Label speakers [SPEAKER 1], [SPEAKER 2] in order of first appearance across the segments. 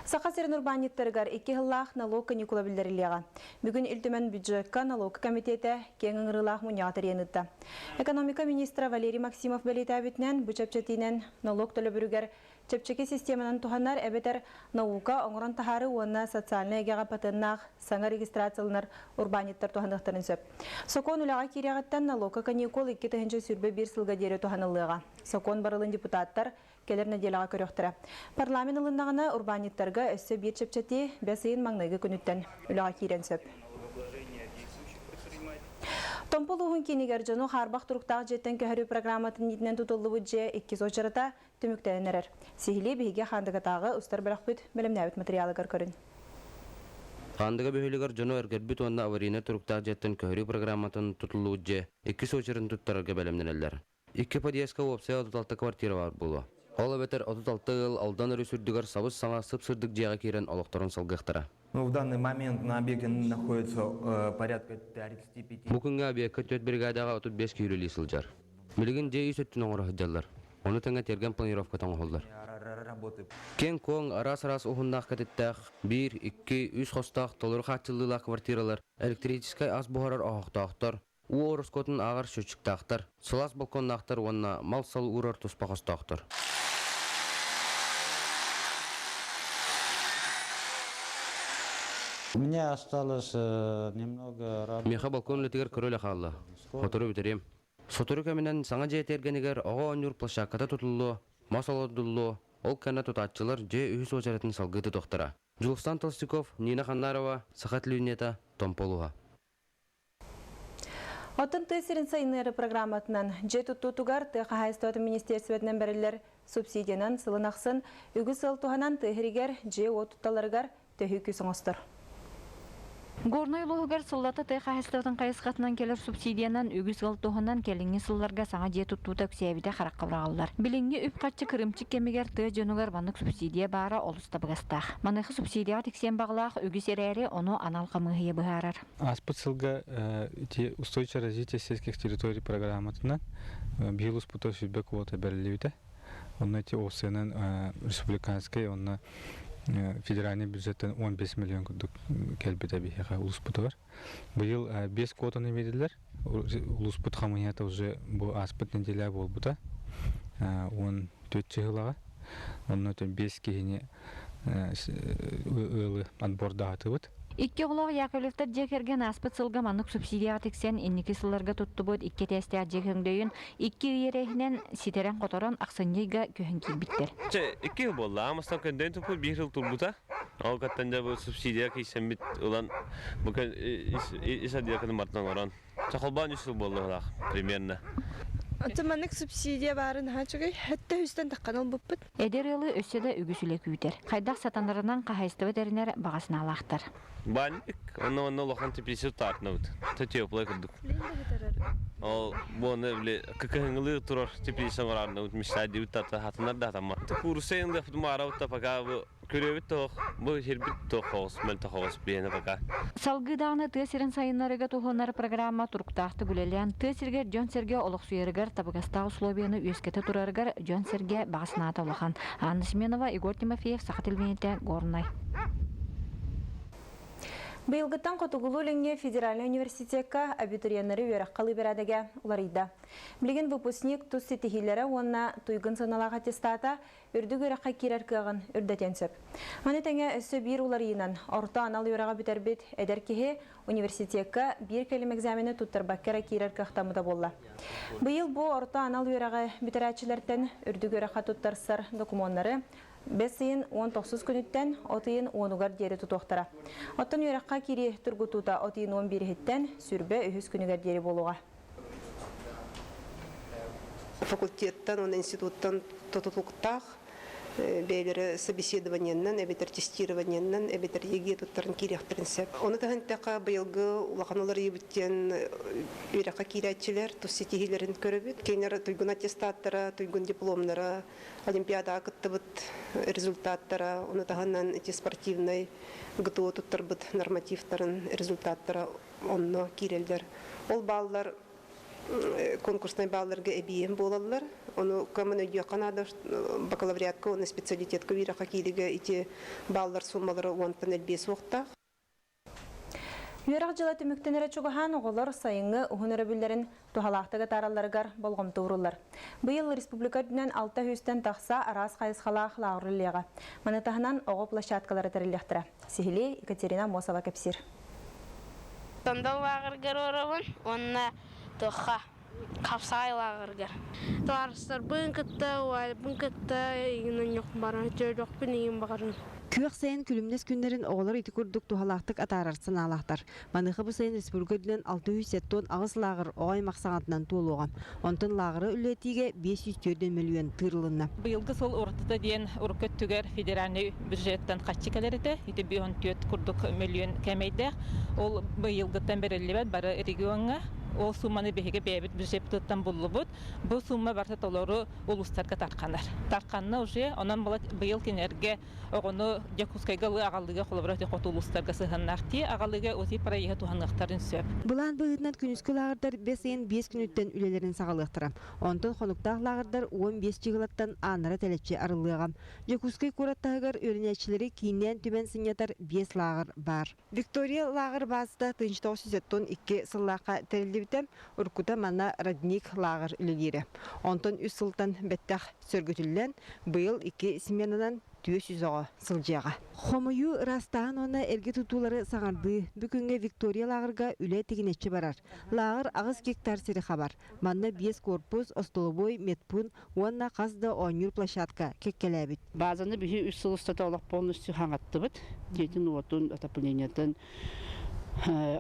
[SPEAKER 1] Саха сирин урбаанньыттарыгар икки сыллаах налог каникула биллэриллиэҕэ. Бүгүн Ил Түмэн бюджекка налог комитета киэҥ ыҥырыылаах мунньаҕа тэрийэн ыытта. Экономика министра Валерий Максимов бэлиэтээбитинэн, бу чэпчэтиинэн налог төлөбүрүгэр чэпчэки системанан туһанар эбэтэр наука, оҥорон таһаарыы уонна социальнай эйгэҕэ патеннаах саҥа регистрацияланар урбаанньыттар туһаныахтарын сөп. Сокуон үлэҕэ киириэҕиттэн налогка каникул 2021 сылга диэри туһаныллыаҕа. Сокуон барылын депутаттар кэлэр нэдиэлэҕэ көрүөхтэрэ. Парламент ылыннаҕына урбаанньыттарга өссө биир чэпчэтии бэс ыйын маҥнайгы күнүттэн үлэҕэ киирэн сөп. Томпо улууһун киинигэр дьону хаарбах туруктаах дьиэттэн көһөрүү программатын иитинэн тутуллубут дьиэ иккис уочарата түмүктэнэн эрэр. Сиһилии биһиги Хаандыгатааҕы устар бөлөхпүт бэлэмнээбит материалыгар көрүн.
[SPEAKER 2] Хаандыга бөһүөлэгэр дьону эргэрбит уонна аварийнай туруктаах дьиэттэн көһөрүү программатын тутуллубут дьиэ иккис уочаратын туттарарга бэлэмнэнэллэр. Икки подъездка уопсайа 36 квартира баар буолуо. Ол эбэтэр 36 ыал Алдан өрүс үрдүгэр сабыс-саҥа сып-сырдык дьиэҕэ киирэн олохторун салгыахтара.
[SPEAKER 3] Ну, в данный момент на объекте находится порядка 35...
[SPEAKER 2] Бу күҥҥэ объекка түөрт бригадаҕа 35 киһи үлэлии сылдьар. Билигин дьиэ ис өттүн оҥоро сылдьаллар. Ону тэҥэ тиэргэн планировката оҥоһуллар. Киэҥ-куоҥ, араас-араас уһуннаах кэтиттээх, биир, икки, үс хостоох толору хааччыллыылаах квартиралар, электрическэй ас буһарар оһохтоохтор, уу ороскуотун ааҕар счетчиктаахтар, сылаас балконнаахтар уонна мал-сал уурар туспа хостоохтор.
[SPEAKER 4] У меня осталось немного работы.
[SPEAKER 2] Миэхэ балкон үлэтигэр кыра үлэ хаалла. Сотору бүтэриэм. Сотору кэминэн саҥа дьиэ тиэргэнигэр оҕо оонньуур площадката тутуллуо, мас олордуллуо, ол кэннэ тутааччылар дьиэ үһүс уочаратын салгыы тутуохтара. Дьулустан Толстяков, Нина Ханнарова, Саха телевидениета, Томпо улууһа.
[SPEAKER 1] Оттон тыа сирин сайыннары программатынан дьиэ туттуутугар тыа хаһаайыстыбатын министиэристибэтинэн бэриллэр субсидиянан сылын ахсын үгүс сыл туһанан тыа сиригэр дьиэ-уот тутталларыгар төһүү күүс оҥостор.
[SPEAKER 5] Горнай улууһугар сыллата тыа хаһаайыстыбатын хайысхатынан кэлэр субсидиянан үгүс ыал туһунан кэлиҥҥи сылларга саҥа дьиэ туттуута үксээбитэ харахха быраҕыллар. Билиҥҥи үп-харчы кырыымчык кэмигэр тыа дьонугар маннык субсидия баара олус табыгастаах. Маныаха субсидияҕа тиксиэн баҕалаах үгүс эрээри, ону анал хамыыһыйа быһаарар.
[SPEAKER 6] Ааспыт сылга ити устойчивое развитие сельских территорий программатынан биһил успута сүүрбэ квота бэриллибитэ. Онно ити ОСН республиканскай уонна федеральный бюджеттан 15 миллион курдук кэлбитэ биһиэхэ улууспутугар. Быйыл 5 квотаны биэрдилэр. Улууспут хамыыһыйата уже бу ааспыт неделя буолбута. 14 чыһылаҕа. Онно 5 киһини ыалы отбордаатыбыт.
[SPEAKER 5] Икки оҕолоох Яковлевтар дьиэ кэргэн ааспыт сылга маннык субсидияҕа тиксэн инники сылларга туттубут икки этээстээх дьиэ көҥдөйүн икки ый эрэһинэн ситэрэн-хоторон ахсынньы ыйга көһөн киирбиттэр.
[SPEAKER 7] Чэ, икки жыл буолла. Аамастан көндөн туппут биир жыл турбута. Ол каттан дьэ бу субсидия кийсэммит ылан бу ис отделканы бартан оҥорон. Чэ, холбоон үс сыл буолла примерно.
[SPEAKER 8] Оттон маннык субсидия баарын наһаа үчүгэй. Өттө үстэн таххан ылбыппыт.
[SPEAKER 5] Эдэр ыалы өссө да үгүс үлэ күүтэр. Хайдах сатанарынан хаһаайыстыба тэринэр баҕа санаалаахтар.
[SPEAKER 7] Банник, онно онно улахан теплица тутаартынабыт. Теплай курдук. Ол буону били кыкыһыҥылыы турар теплица оҥораарнабыт мечта диэбит тата хатынар да хатаммат. Куурусса ындыахпыт маарабыт пока бу Көрүөбүт тоох, бу сирбит тоох хоҕус, мөлтөх хоҕус биһиэнэ пока.
[SPEAKER 5] Салгыы даҕаны тыа сирин сайыннарыыга туһуланар программа туруктаахтык үлэлээн, тыа сиригэр дьон-сэргэ олохсуйарыгар табыгастаах условияны үөскэтэ турарыгар дьон-сэргэ баҕа санаата улахан. Анна Семенова, Егор Тимофеев, Саха телевидениетэ, Горнай.
[SPEAKER 1] Быйылгыттан Хотугулуу-Илиҥҥи федеральнай университекка абитуриеннары үөрэххэ ылыы бэрээдэгэ уларыйда. Билигин выпускник тус ситиһиилэрэ уонна туйгун сыаналаах аттестата үрдүк үөрэххэ киирэр кыаҕын үрдэтиэн сөп. Маны тэҥэ өссө биир уларыйыынан орто анал үөрэҕи бүтэрбит эдэр киһи университекка биир кэлим экзамены туттарбакка эрэ киирэр кыахтаммыта буолла. Быйыл бу орто анал үөрэҕи бүтэрээччилэртэн үрдүк үөрэххэ туттарсар докумуоннары бэс ыйын 19 күнүттэн от ыйын уонугар диэри тутуохтара. Оттон үөрэххэ киирии тургутуута от ыйын 11-иһиттэн сүрбэ үһүс күнүгэр диэри буолуоҕа.
[SPEAKER 9] Факультеттан уонна институттан тутулуктаах бэйэлэрэ собеседованиеннан эбэтэр тестированиеннан эбэтэр ЕГЭ туттаран киириэхтэрин сөп. Ону таһынтаха быйылгы улахан уларыйыбыт диэн үөрэххэ киирээччилэр тус ситиһиилэрин көрөбүт. Кинилэр туйгун аттестаттара, туйгун дипломнара, олимпиадаҕа кыттыбыт результаттара, ону таһынан эти спортивнай ГТО туттарбыт нормативтарын результаттара онно киирэллэр. Ол бааллар. конкурснай баалларга эбиэм буолаллар. Ону каман өйдүөххэ наада бакалавриатка уонна специалитетка үөрэххэ кииригэ ити бааллар суммалара уонтан элбиэ суохтаах.
[SPEAKER 1] Үөрэх дьыла түмүктэнэрэ чугаһаан оҕолор сайыҥҥы уһун өрөбүллэрин туһалаахтык атааралларыгар болҕомто ууруллар. Быйыл республика үрдүнэн алта сүүстэн тахса араас хайысхалаах лааҕыр үлэлиэҕэ. Маны таһынан оҕо площадкалара тэриллиэхтэрэ. Сиһилии Екатерина Аммосова кэпсиир.
[SPEAKER 10] Сандал лааҕыргар олоробун уонна туохха хапсаҕай лааҕыргар. Табаарыстарбын кытта, убайбын кытта игин онньох баран төрүөхпүн игин баҕарым.
[SPEAKER 11] Күөх сайын күлүмнэс күннэрин оҕолор ити курдук туһалаахтык атаарар санаалаахтар. Маныаха бу сайын республика үрдүнэн 678 лааҕыр оҕо аймах саҥатынан туолуоҕа. Онтон лааҕыры үлэлэтиигэ 504 мөлүйүөн тыырылынна.
[SPEAKER 12] Быйылгы сыл уратыта диэн урукку өттүгэр федеральнай бюджеттан харчы кэлэр этэ. Ити 54 курдук мөлүйүөн кээмэйдээх. Ол быйылгыттан бэриллибэт бары региоҥҥа. Ол сууманы биһиги бэйэбит бюджеппытыттан буллубут. Бу сумма барыта толору улуустарга тарханар. Тарханна уже, онон быйыл кинилэргэ оҕону Дьокуускайга ылыы аҕалыыга холобура хоту улуустарга сыһыаннаах тии аҕалыыга УЗИ проеһы туһаныахтарын сөп.
[SPEAKER 11] Былаан быһыытынан күнүскү лааҕырдар бэс ыйын биэс күнүттэн үлэлэрин саҕалыахтара. Онтон хонуктаах лааҕырдар 15 чыгылаттан ааннара тэлэччи арыллыаҕа. Дьокуускай куорат таһыгар үөрэнээччилэри кииннээн түмэн сынньатар биэс лааҕыр баар. Виктория лааҕыр баазата 1992 сыллаахха тэриллибитэ. Уруккута манна Родник лааҕыр үлэлиирэ. Онтон үс сылтан бэттэх сөргүтүллэн, быйыл икки сменанан 400 оҕо сылдьыаҕа. Хомуйуу, ыраастааһын уонна эргэ тутуулары саҥардыы. Бу күҥҥэ Виктория лааҕырга үлэ тигинэччи барар. Лааҕыр аҕыс гектар сири хабар. Манна биэс корпус, остолобуой, медпуун уонна хас да оонньуур площадка кэккэлээбит.
[SPEAKER 13] Базаны биһи үс сыл устата олох полностью хаҥаттыбыт. Дьиэтин-уотун, отоплениетын,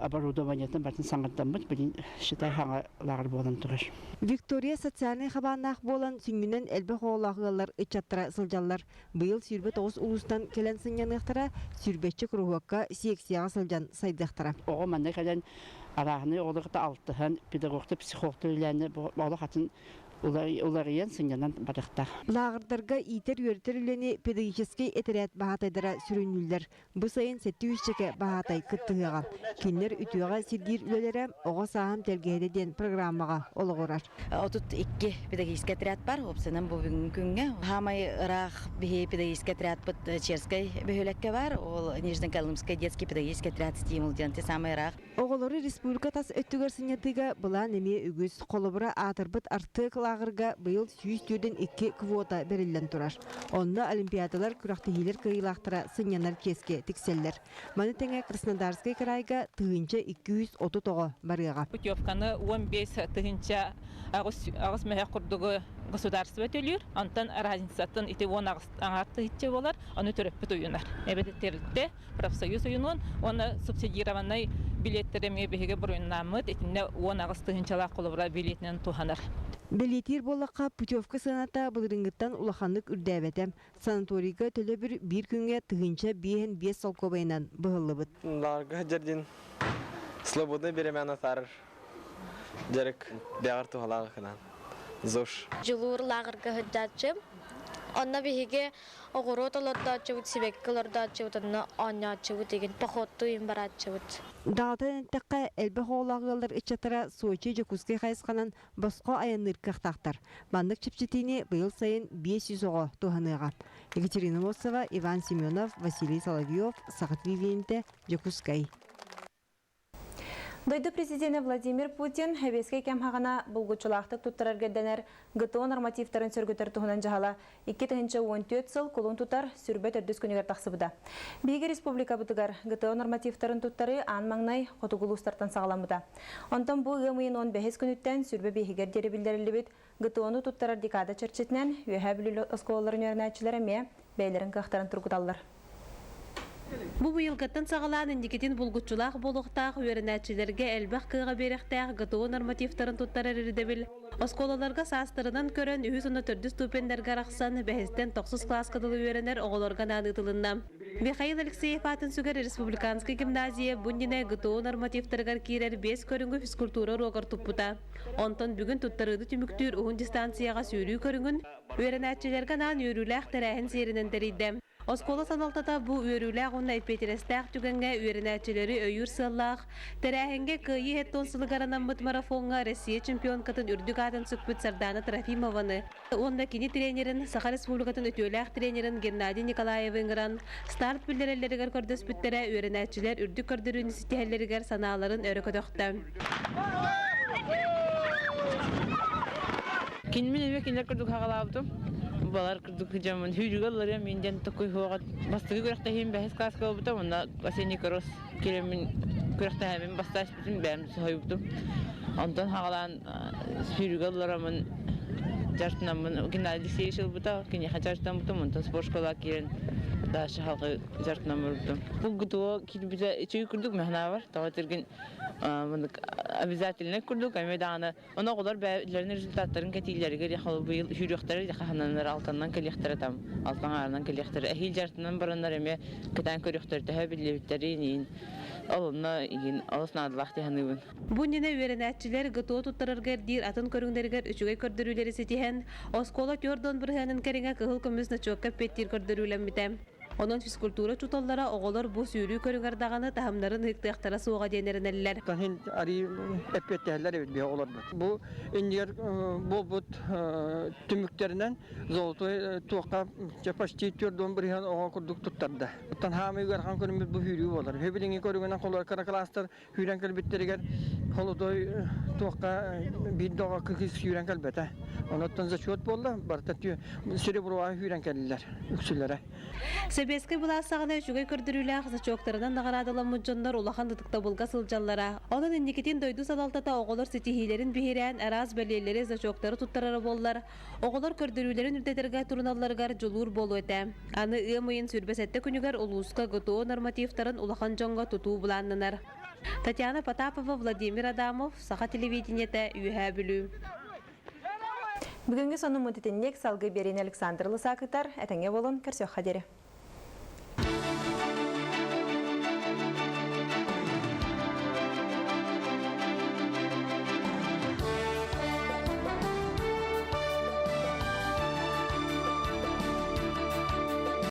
[SPEAKER 13] оборудованиетын барытын саҥардаммыт. Билин считай хаҥа лааҕыр буолан турар.
[SPEAKER 11] Виктория социальнай хабааннаах буолан сүнньүнэн элбэх оҕолоох ыаллар ыччаттара сылдьаллар. Быйыл 29 улуустан кэлэн сынньаныахтара, сүүрбэччэ куруһуокка, секцияҕа сылдьан сайдыахтара.
[SPEAKER 13] Оҕо манна кэлэн арааһынай оҕолору кытта алтыһан, педагогтар, психологтар үлэлээннэр олох атын уларыйан, сынньанан барыахтаах.
[SPEAKER 11] Лааҕырдарга иитэр-үөрэтэр үлэни педагогическай этэрээт баһаатайдара сүрүннүүллэр. Бу сайын сэттэ сүүсчэкэ баһаатай кыттыһыаҕа. Кинилэр үтүөҕэ сирдиир үлэлэрэ Оҕо сааһым тэлгэһэтэ диэн программаҕа олоҕурар.
[SPEAKER 14] 32 педагогическай отряд бар, уопсайынан бу бүгүҥҥү күҥҥэ. Хаамай ыраах биһи педагогическай отрядпыт Черскэй бөһүөлэккэ бар, ол Нижнеколымский детский педагогический отряд «Стимул» диэн самый ыраах.
[SPEAKER 11] Оҕолору республика тас өттүгэр сынньатыыга былаан эмиэ үгүс. Холобура, аатырбыт Артек лааҕырга быйыл 142 квота бэриллэн турар. Онно олимпиадалар, күрэхтэһиилэр кыайыылаахтара сынньанар чиэскэ тиксэллэр. Маны тэҥэ Краснодарскай кыраайга 1230 оҕо барыаҕа.
[SPEAKER 12] Путевканы 15 тыһыынча аҕыс мөһөх курдугу государство төлүүр. Онтон разницатын ити 18 аҥаар тыһыынча буолар, ону төрөппүт уйунар. Эбэтэр тэрилтэ профсоюз уйунуон уонна субсидированнай билиэттэр эмиэ биһиги буруйуннааммыт итиннэ 18 тыһыынчалаах холобура билиэтинэн туһанар.
[SPEAKER 11] Бэлиэтиир буоллахха, путевка сыаната былырыыҥҥыттан улаханнык үрдээбэтэ. Санаторийга төлөбүр биир күҥҥэ 1055 солкуобайынан быһыллыбыт.
[SPEAKER 15] Лаарга дьэрдин слободный беремян атаарар дьарык бэҕэр туһалаах гынан ЗОЖ.
[SPEAKER 10] Дьулуур лааҕырга сылдьааччым. Онно биһиги Оҕуруот олордооччубут, сибэкки олордооччубут, онно оонньооччубут игин, походтуу иһин барааччыбыт.
[SPEAKER 11] Даҕатан эттэххэ, элбэх оҕолоох ыаллар ыччаттара Сочи, Дьокуускай хайысханан босхо айанныыр кыахтаахтар. Маннык чэпчэтиини быйыл сайын 500 оҕо туһаныаҕа. Екатерина Мосова, Иван Семенов, Василий Соловьев, Саха телевидениетэ, Дьокуускай.
[SPEAKER 1] Дойду президенэ Владимир Путин сэбиэскэй кэм хаҕана булгуччулаахтык туттарарга ирдэнэр ГТО нормативтарын сөргүтэр туһунан дьаһала 2014 сыл кулун тутар сүрбэ төрдүс күнүгэр тахсыбыта. Биһиги республикабытыгар ГТО нормативтарын туттарыы аан маҥнай хотугу улуустартан саҕаламмыта. Онтон бу ыам ыйын 15 күнүттэн сүрбэ биэһигэр диэри биллэриллибит ГТО-ну туттарар декада чэрчитинэн Үөһээ Бүлүү оскуолаларын үөрэнээччилэрэ эмиэ бэйэлэрин кыахтарын тургуталлар.
[SPEAKER 16] Бу быйылгыттан саҕалаан инникитин булгуччулаах буолуохтаах үөрэнээччилэргэ элбэх кыаҕы биэриэхтээх ГТО нормативтарын туттарар ирдэбил оскуолаларга саастарынан көрөн үһүс уонна төрдүс ступеннэргэ арахсан бэһистэн тохсус кылааска дылы үөрэнэр оҕолорго анаан ыытылынна. Михаил Алексеев аатын сүгэр республиканскай гимназия бу иннинэ ГТО нормативтарыгар киирэр биэс көрүҥү физкультура уруогар туппута. Онтон бүгүн туттарыыны түмүктүүр уһун дистанцияҕа сүүрүү көрүҥүн үөрэнээччилэргэ анаан үөрүүлээх тэрээһин сиэринэн тэрийдэ. Оскуола салалтата бу үөрүүлээх уонна эппиэтинэстээх түгэҥҥэ үөрэнээччилэри өйүүр сыаллаах тэрээһиҥҥэ Кыайыы һэттон сылыгар анаммыт марафоҥҥа Россия чемпионкатын үрдүк аатын сүкпүт Сардаана Трофимованы уонна кини тренерин, Саха Республикатын үтүөлээх тренерин Геннадий Николаевы ыҥыран старт биллэрэллэригэр көрдөспүттэрэ үөрэнээччилэр үрдүк көрдөрүүнү ситиһэллэригэр санааларын өрө көтөхтө.
[SPEAKER 17] Кинимин эмиэ кинилэр курдук хаҕалаабытым. Балар курдук дьоммун сүүрүүгэ ылларыам мин диэн такой хуоҕа бастакы күрэхтэһиим бэһис класска буолбута уонна осенний кросс киирэммин күрэхтэһэммин бастаспытым бэйэм соһуйбутум. Онтон хаҕалаан сүүрүүгэ ыллараммын дьарыктанаммын Геннадий Алексеевич ылбыта, киниэхэ дьарыктаммытым, онтон спортшкола киирэн дальше халҕы дьарыктанан барбытым. Бу ГТО киирбитэ үчүгэй курдук мэхнаа бар. Тоҕо этэргин обязательно курдук эмиэ даҕаны Ону оҕолор бэйэлэрин результаттарын кэтииллэригэр быйыл сүүрүөхтэрэ хаһананнар алтаннан кэлиэхтэрэ там алтан аарынан кэлиэхтэрэ эһиил дьарытынан бараннар эмиэ кэтээн көрүөхтэрэ төһө биллибиттэрин иин ол онно иин олус наадалаах дии саныыбын.
[SPEAKER 16] Бу иннинэ үөрэнээччилэр ГТО туттарарга ирдиир атын көрүҥнэригэр үчүгэй көрдөрүүлэри ситиһэн, оскуола 40 бырыһыанын кэриҥэ кыһыл көмүс ночуокка эппиэттиир көрдөрүүлэммитэ. Онон физкультура учууталлара оҕолор бу сүүрүү көрүҥэр даҕаны таһымнарын ыһыктыахтара суоҕа диэн эрэнэллэр.
[SPEAKER 18] Иһин арыы эппиэттэһэллэр эбит биһи оҕолорбут. Бу иннигэр буолбут түмүктэринэн золотой туохха почти 40 бырыһыан оҕо курдук туттарда. Оттон хаамыы ыарахан көрүҥмүт бу сүүрүү буолар. Билиҥҥи көрүҥүнэн холуор кыра класстар сүүрэн кэлбиттэригэр холодой туохха биир да оҕо кыыс сүүрэн кэлбэтэ. Онуттан зачет буолла, барыта сереброҕа сүүрэн кэллилэр үксүлэрэ.
[SPEAKER 16] Сэбиэскэй былаас саҕана үчүгэй көрдөрүүлээх зачеттарынан наҕараадаламмыт дьоннор улахан ытыктабылга сылдьаллара. Онон инникитин дойду салалтата оҕолор ситиһиилэрин биһирээн араас бэлиэлэри, зачеттары туттарара буоллар, оҕолор көрдөрүүлэрин үрдэтэргэ туруналларыгар дьулуур буолуо этэ. Аны ыам ыйын 27 күнүгэр улууска ГТО нормативтарын улахан дьоҥҥо тутуу былааннанар. Татьяна Потапова, Владимир Адамов, Саха телевидениетэ, Үөһээ Бүлүү.
[SPEAKER 1] Бүгүҥҥү сонуммут итинник, салгыы биэриини Александр Лысакытар, этэҥҥэ буолун, көрсүөххэ диэри.